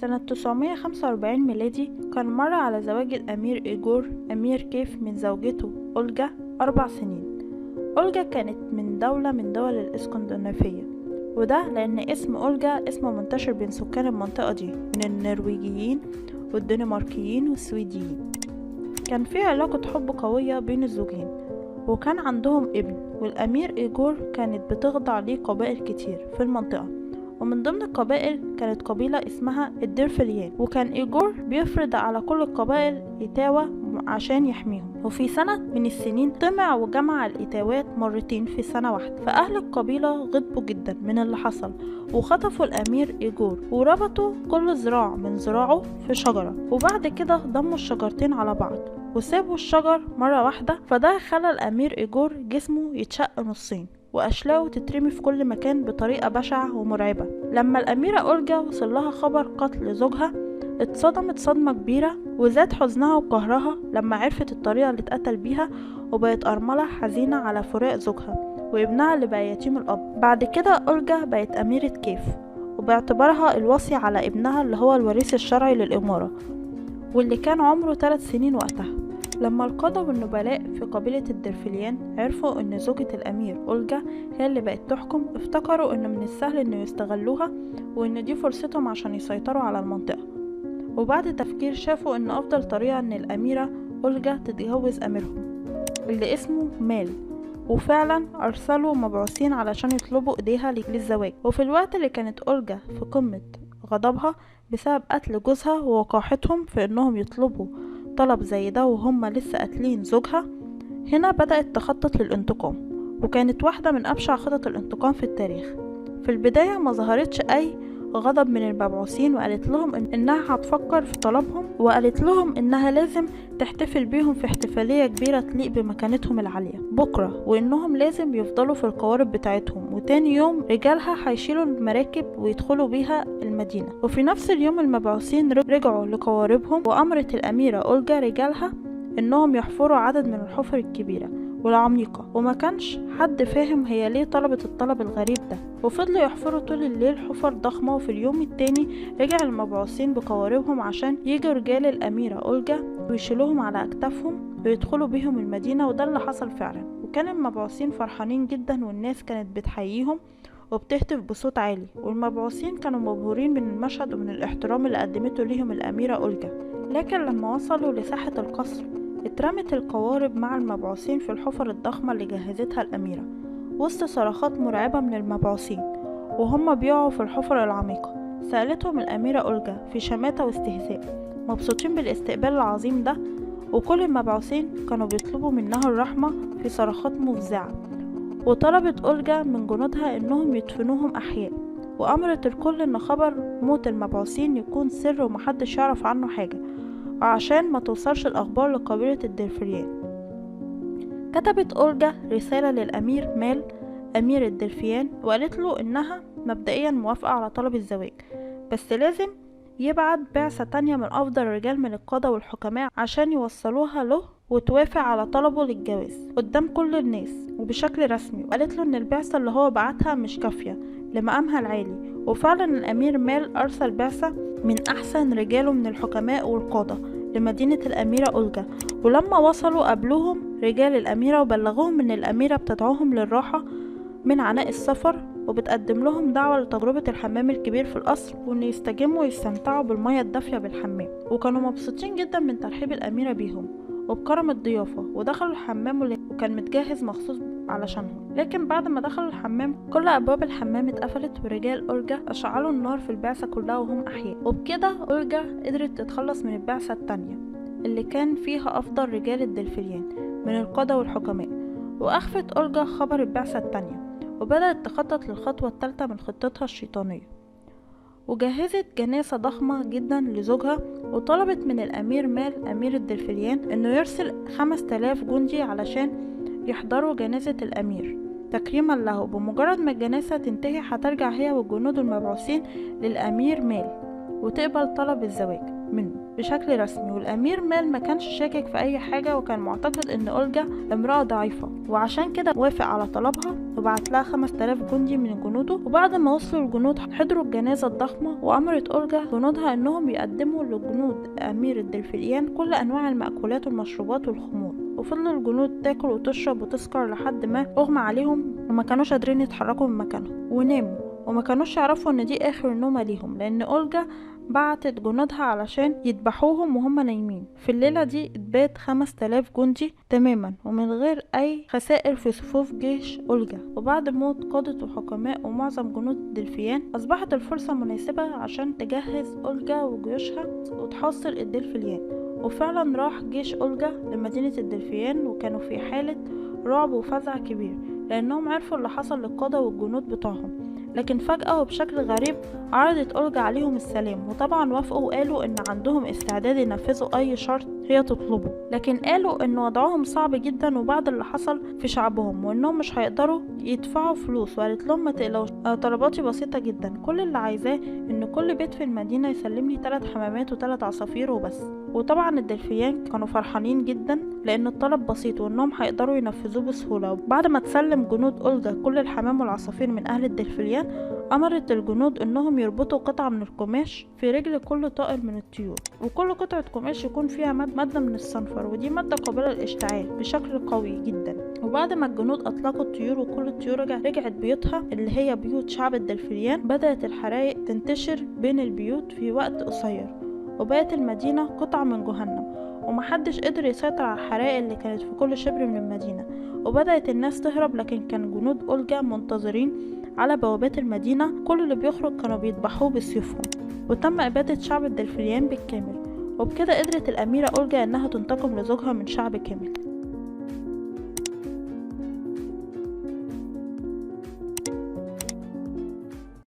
سنة 945 ميلادي كان مر على زواج الأمير إيجور أمير كيف من زوجته أولجا 4 سنين. أولجا كانت من دولة من دول الإسكندنافية، وده لأن اسم أولجا اسم منتشر بين سكان المنطقة دي من النرويجيين والدنماركيين والسويديين. كان في علاقة حب قوية بين الزوجين، وكان عندهم ابن، والأمير إيجور كانت بتخضع ليه قبائل كتير في المنطقة، ومن ضمن القبائل كانت قبيلة اسمها الدرفليان، وكان إيجور بيفرض على كل القبائل إتاوة عشان يحميهم. وفي سنة من السنين طمع وجمع الإتاوات مرتين في سنة واحدة، فأهل القبيلة غضبوا جدا من اللي حصل وخطفوا الأمير إيجور وربطوا كل ذراع من ذراعه في شجرة، وبعد كده ضموا الشجرتين على بعض وسابوا الشجر مرة واحدة، فده خلى الأمير إيجور جسمه يتشق نصين وأشلاءه تترمي في كل مكان بطريقة بشعة ومرعبة. لما الأميرة أولجا وصل لها خبر قتل زوجها اتصدمت صدمة كبيرة، وزاد حزنها وقهرها لما عرفت الطريقة اللي اتقتل بيها، وبقت أرملة حزينة على فراق زوجها وابنها اللي بقى يتيم الأب. بعد كده أولجا بقت أميرة كيف، وباعتبارها الوصي على ابنها اللي هو الوريث الشرعي للإمارة واللي كان عمره 3 سنين وقتها. لما القادة والنبلاء في قبيلة الدرفليان عرفوا ان زوجة الامير أولجا هي اللي بقت تحكم، افتكروا ان من السهل انه يستغلوها وان دي فرصتهم عشان يسيطروا على المنطقة. وبعد تفكير شافوا ان افضل طريقة ان الاميرة أولجا تتجوز اميرهم اللي اسمه مال، وفعلا ارسلوا مبعوثين علشان يطلبوا ايديها للزواج. وفي الوقت اللي كانت أولجا في قمة غضبها بسبب قتل جوزها ووقاحتهم في انهم يطلبوا طلب زي ده وهم لسه قاتلين زوجها، هنا بدأت تخطط للانتقام، وكانت واحدة من أبشع خطط الانتقام في التاريخ. في البداية ما ظهرتش أي غضب من المبعوثين، وقالت لهم إنها هتفكر في طلبهم، وقالت لهم إنها لازم تحتفل بيهم في احتفالية كبيرة تليق بمكانتهم العالية بكرة، وإنهم لازم يفضلوا في القوارب بتاعتهم، وتاني يوم رجالها هيشيلوا المراكب ويدخلوا بيها المدينة. وفي نفس اليوم المبعوثين رجعوا لقواربهم، وأمرت الأميرة أولجا رجالها إنهم يحفروا عدد من الحفر الكبيرة والعميقة، وما كانش حد فاهم هي ليه طلبت الطلب الغريب ده، وفضلوا يحفروا طول الليل حفر ضخمة. وفي اليوم التاني رجع المبعوثين بقواربهم عشان يجوا رجال الأميرة أولجا ويشيلوهم على أكتافهم ويدخلوا بيهم المدينة، وده اللي حصل فعلا. وكان المبعوثين فرحانين جدا، والناس كانت بتحييهم وبتهتف بصوت عالي، والمبعوثين كانوا مبهورين من المشهد ومن الاحترام اللي قدمته ليهم الأميرة أولجا. لكن لما وصلوا لساحة القصر اترمت القوارب مع المبعوثين في الحفر الضخمة اللي جهزتها الأميرة، وسط صرخات مرعبة من المبعوثين وهم بيقعوا في الحفر العميقة. سألتهم الأميرة أولجا في شماتة واستهزاء، مبسوطين بالاستقبال العظيم ده؟ وكل المبعوثين كانوا بيطلبوا منها الرحمة في صرخات مفزعة. وطلبت أولجا من جنودها إنهم يدفنوهم أحياء، وأمرت الكل إن خبر موت المبعوثين يكون سر ومحدش يعرف عنه حاجة عشان ما توصلش الأخبار لقبيلة الدرفليان. كتبت أولجا رسالة للأمير مال أمير الدرفيان، وقالت له إنها مبدئيا موافقة على طلب الزواج، بس لازم يبعت بعثة تانية من أفضل الرجال من القادة والحكماء عشان يوصلوها له وتوافق على طلبه للجواز قدام كل الناس وبشكل رسمي. وقالت له إن البعثة اللي هو بعتها مش كافية لمقامها العالي، وفعلا الأمير مال أرسل بعثة من أحسن رجاله من الحكماء والقادة لمدينة الأميرة أولجا. ولما وصلوا قابلوهم رجال الأميرة وبلغوهم إن الأميرة بتدعوهم للراحة من عناء السفر، وبتقدم لهم دعوة لتجربة الحمام الكبير في القصر، وإن يستجموا ويستمتعوا بالمية الدافية بالحمام. وكانوا مبسوطين جدا من ترحيب الأميرة بيهم وبكرم الضيافة، ودخلوا الحمام وكان متجهز مخصوص علشانهم. لكن بعد ما دخلوا الحمام كل أبواب الحمام اتقفلت، ورجال أولجا أشعلوا النار في البعثة كلها وهم أحياء. وبكده أولجا قدرت تتخلص من البعثة التانية اللي كان فيها أفضل رجال الدلفليان من القادة والحكماء. وأخفت أولجا خبر البعثة التانية، وبدأت تخطط للخطوة الثالثة من خطتها الشيطانية، وجهزت جنازة ضخمة جدا لزوجها، وطلبت من الأمير مال أمير الدلفليان إنه يرسل 5000 جندي علشان يحضروا جنازة الأمير تكريما له. بمجرد ما الجنازة تنتهي هترجع هي والجنود المبعوثين للأمير مال وتقبل طلب الزواج منه بشكل رسمي. والأمير مال ما كانش شاكك في أي حاجة، وكان معتقد إن أولجا امرأة ضعيفة، وعشان كده وافق على طلبها. وبعد وبعت لها 5000 جندي من جنوده. وبعد ما وصلوا الجنود حضروا الجنازة الضخمة، وأمرت أولجا جنودها إنهم يقدموا لجنود أمير الدلفيان كل أنواع المأكولات والمشروبات والخمور. وفضلوا الجنود تاكل وتشرب وتسكر لحد ما أغمى عليهم وما كانوش قادرين يتحركوا من مكانهم وناموا، وما كانوش يعرفوا ان دي اخر نومة ليهم، لان أولجا بعتت جنودها علشان يذبحوهم وهم نايمين. في الليلة دي اتبات 5000 جندي تماما ومن غير اي خسائر في صفوف جيش أولجا. وبعد موت قادة وحكماء ومعظم جنود الدلفيان، اصبحت الفرصة مناسبة عشان تجهز أولجا وجيوشها وتحاصر الدلفيان. وفعلا راح جيش أولجا لمدينة الدلفيان، وكانوا في حالة رعب وفزع كبير لانهم عرفوا اللي حصل للقادة والجنود بتوعهم. لكن فجأة وبشكل غريب عرضت أولجا عليهم السلام، وطبعا وافقوا وقالوا ان عندهم استعداد ينفذوا اي شرط هي تطلبه، لكن قالوا ان وضعهم صعب جدا وبعد اللي حصل في شعبهم وانهم مش هيقدروا يدفعوا فلوس. وقالت لهم ما تقلقوش، طلباتي بسيطة جدا، كل اللي عايزاه ان كل بيت في المدينة يسلمني 3 حمامات و3 عصافير وبس. وطبعا الدلفيان كانوا فرحانين جدا لان الطلب بسيط وانهم هيقدروا ينفذوه بسهولة. بعد ما تسلم جنود أولجا كل الحمام والعصافير من اهل الدلفيان، أمرت الجنود انهم يربطوا قطعة من القماش في رجل كل طائر من الطيور، وكل قطعة قماش يكون فيها مادة من الصنفر، ودي مادة قابلة للاشتعال بشكل قوي جدا. وبعد ما الجنود اطلقوا الطيور وكل الطيور رجعت بيوتها اللي هي بيوت شعب الدلفيان، بدأت الحرائق تنتشر بين البيوت في وقت قصير، وبقت المدينة قطعة من جهنم، ومحدش قدر يسيطر على الحرائق اللي كانت في كل شبر من المدينة. وبدأت الناس تهرب، لكن كان جنود أولجا منتظرين على بوابات المدينة، كل اللي بيخرج كانوا بيذبحوه بسيوفهم. وتم إبادة شعب الدلفيان بالكامل، وبكده قدرت الأميرة أولجا إنها تنتقم لزوجها من شعب كامل.